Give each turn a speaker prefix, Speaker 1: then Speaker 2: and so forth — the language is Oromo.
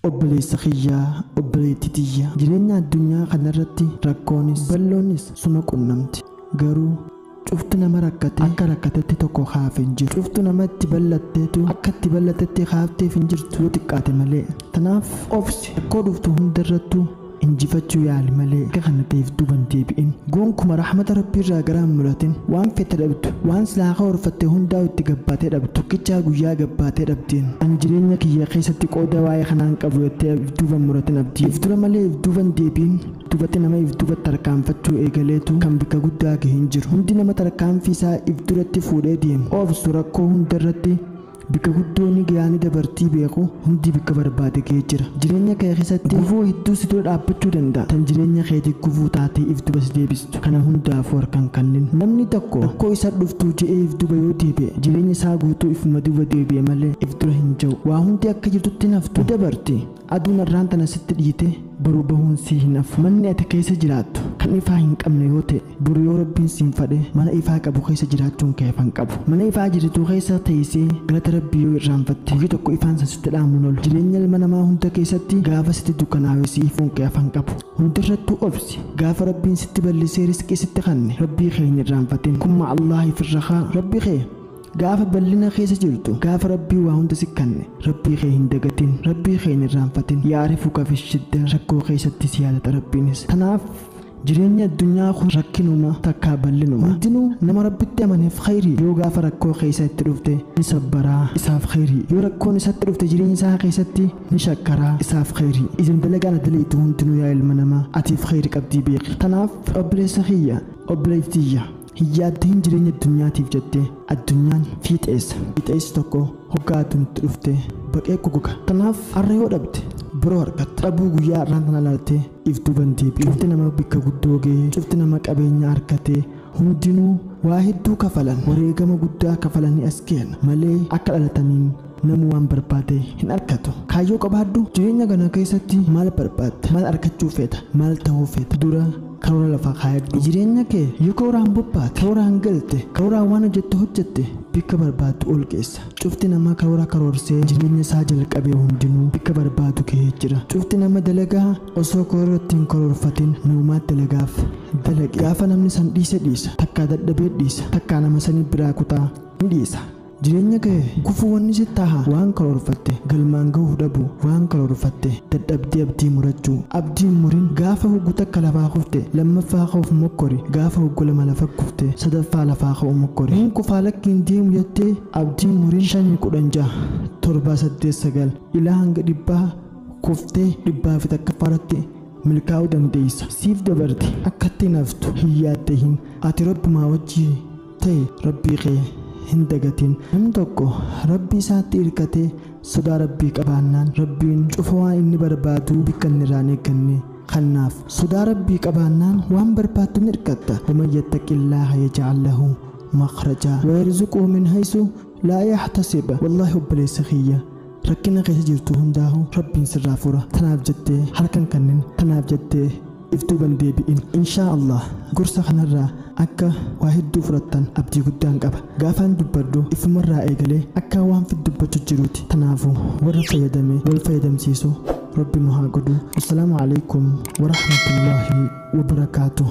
Speaker 1: Obboleessa kiyyaa, obboleettii tiyya, jireenya addunyaa kanarratti rakkoonis bal'oonis suma qunnamti. Garuu cuftu nama rakkate akka rakkatetti tokko kaaf hin jiru. Cuftu nama itti bal'atteetu akka itti bal'atetti kaafteef hin jirtu yoo xiqqaate malee. Tanaaf obsi, rakkoo dhuftu hundarrattuu injifachuu yaali malee akka kana ta'eef duuban deebi'in. Gonkumaa rahmata rabbii irraa garaa hin muratin. Waan fette dhabdu, waan silaa karoorfatte hundaa'u itti gabbaatee dhabdu, tokkichaa guyyaa gabbaatee dhabdeen. Ani jireenya kiyya keessatti qooda waa'ee kanaan qabu jettee if duuban muratin abdii. If dura malee if duuban deebi'in. Duubatti nama if duubatti tarkaanfachuu eegaleetu kan bikka guddaa gahe hin jiru. Hundi nama tarkaanfii isaa if duratti fuudhee deemu. Obsu rakkoo hundarratti bikka guddoo ni gahaa ni dabartii beeku hundi bikka barbaade gahee jira. Jireenya kee keessatti gufuu hedduu si dura dhaabbachuu danda'a. Tan jireenya keetii gufuu taatee if duba si deebistu. Kana hundaafuu harkaan kanneen. Namni tokko rakkoo isa dhuftuu je'ee if duba yoo deebi'e jireenya isaa guutuu ifuma duba deebi'e malee if dura hin jiru. Waa hundi akka jirtutti naftu dabarti. Aduun irraan tana sitti dhiite boruu bahuun si hin hafu. Manni ati keessa jiraattu kan ifaa hin qabne yoo ta'e boru yoo rabbiin siin fadhe mana ifaa qabu keessa jiraachuun kee hin qabu. Mana ifaa jirtu keessa teessee galata rabbii yoo irraanfatte guyyaa tokko ifaan san sitti dhaamuun oolu. Jireenya ilma namaa hunda keessatti gaafa sitti dukkanaa'e si ifuun kee hin qabu. Hundarrattuu obsi. Gaafa rabbiin sitti bal'isee riskii sitti kanne rabbii kee hin irraanfatin. Kumma Allaahi firrahaa rabbi kee gaafa bal'ina keessa jirtu gaafa rabbii waa hunda si kanne rabbii kee hin dagatin, rabbii kee hin irraanfatin. Yaarifuka fi shidda rakkoo keessatti si yaadata rabbiinis. Tanaaf jireenya addunyaa kun rakkinuma takkaa bal'inuma. Hundinuu nama rabbitti amaneef khayrii. Yoo gaafa rakkoo keessa itti dhufte ni sabbaraa isaaf khayrii. Yoo rakkoon isatti dhufte jireenya isaa keessatti ni shakkaraa isaaf khayrii. Isin dalagaan dalagitu hundinuu yaa ilma namaa atiif khayrii qabdii beeki. Tanaaf obboleessa kiyya, obboleettii tiyya, hin yaaddiin jireenya addunyaatiif jettee addunyaan fiixeessa. Fiixeessi tokko hoggaa aduun itti dhufte baqee gogoga. Tanaaf har'a yoo dhabde biroo argatta. Dhabuu guyyaa har'aan tana ilaaltee if duuban deebi'u. Cufti nama bikka guddoo gahee, cufti nama qabeenya argatee hundinuu waa hedduu kafalan, wareegama guddaa kafalanii as gahan malee akka dhalataniin namu waan barbaade hin argatu. Kaayyoo qabaadhu. Jireenya kana keessatti maal barbaadda? Maal argachuu feeta? Maal ta'uu feeta? Dura karoora lafaa kaayadhu. Jireenya kee yoo karooraan bobbaate, karooraan galte, karooraan waan hojjettu hojjette bikka barbaaddu ol geessa. Cufti nama karoora karoorsee jireenya isaa jalqabee hundinuu bikka barbaadu gahee jira. Cufti nama dalagaa osoo karoora ittiin karoorfatin namumaa dalagaaf dalage. Gaafa namni san dhiise dhiisa, takkaa dadhabee dhiisa, takkaa nama sanii biraa kutaa ni dhiisa. Jireenya kee gufuu wanni si taha waan karoorfatte galmaan gahuu dhabu, waan karoorfatte dadhabdee abdii murachuu. Abdii murin gaafa hoggu takka lafaa kufte lammaffaa ka'uuf mokkori, gaafa hoggu lama lafa kufte sadaffaa lafaa ka'u mokkori. Hin kufaa lakkiin deemu jettee abdii murin 5 10 6 7 8 9 ilaa hanga 100 kuftee 100 fi takkaffaarratti milkaa'uu dandeessa. Siif dabarti akkatti naftu hin yaaddahin. Ati rabbumaa wajjii ta'e rabbii kee hin dagatin. Namni tokko rabbii isaatti hirkatee sodaa rabbii qabaannaan rabbiin cufa waan inni barbaadu bikka inni irraa hin eegganne kannaaf. Sodaa rabbii qabaannaan waan barbaaddu ni hirkatta. Waman yattaqillaaha yaj'al lahu makhrajaa wa yarzuquhu min haysu laa yahtasib. Wallaahi obboleessa kiyya, rakkina keessa jirtu hundaahu rabbiin sirraa fura. Tanaaf jettee harkan kannin, tanaaf jettee if duuban deebi'in. Inshaa Allah gorsa kanarraa akka waa hedduu fudhattan abdii guddaan qaba. Gaafaan dubbadhu ifumarraa eegalee akka waan fit dubbachuu jiruuti. Tanaafuu warra fayyadame wal fayyadamsiisu rabbi nu haa godhu. Assalaamu alaikum warahmatullaahi wabarakaatuh.